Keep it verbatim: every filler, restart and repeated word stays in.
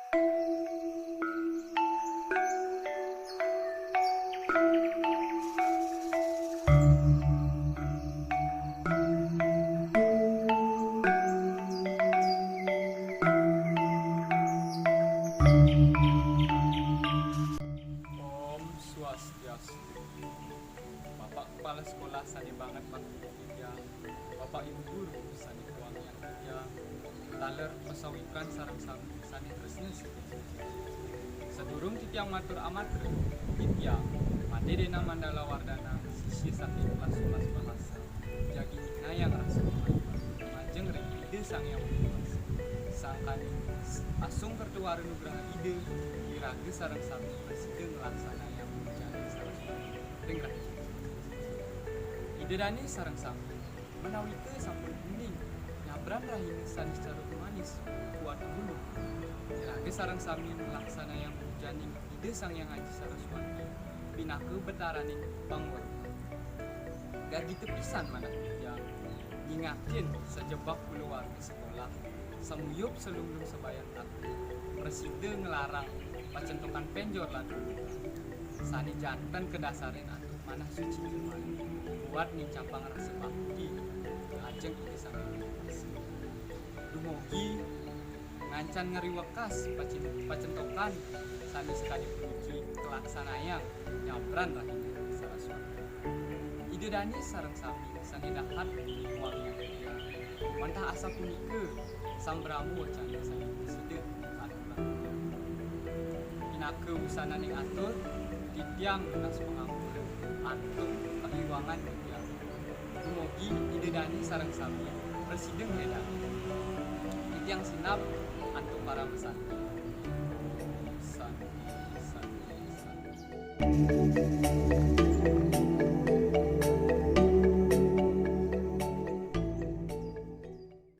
Om Swastiastu. Bapak Kepala Sekolah sané banget bakti titiang, Bapak Ibu Guru sané kuwangiang titiang, taler pasawikan sareng sami sané tresna sareng titiang. Sadurung titiang matur amatra, titiang Madé Déna Mandala Wardana, sisya saking kelas sebelas bahasa, jagi nyinahang rasa hormat majeng ring Ida Sang Hyang Widhi Wasa. Sangkaning asung kerta wara nugraha Ida, iraga sareng sami prasida nglaksanayang pujaning Saraswati ring rahina. Ida dané sareng sami, ménawita sampun uning nyabran rahina sané sacara humanis kuat gumantung, iraga sareng sami nglaksanayang pujaning Ida Sang Hyang Aji Saraswati pinaka betaraning pangorban. Gargita pisan manah titiang nyingakin sajebag kulawarga sekolah, samuyub salunglung sabayan tata, prasida nglarang pacentokan pénjor lan sané janten kadasarin antuk manah suci nirmala, buat nincapang rasa bakti lajeng Ida Sang Hyang Widhi Wasa. Dumugi ngancan ngriwekas pacin-, pacentokan sané sakadi puniki kalaksanayang nyabran rahina Saraswati. Ida dané sareng sami sané dahat wangiang titiang. Wantah asapunika sambrama wacana sané prasida katuran. Pinaka wusananing atur, titiang nunas pangampura antuk kaiwangan titiang. Dumugi Ida dané sareng sami prasida ngredayang. Titiang sineb antuk paramasanti. Santi, santi, santi.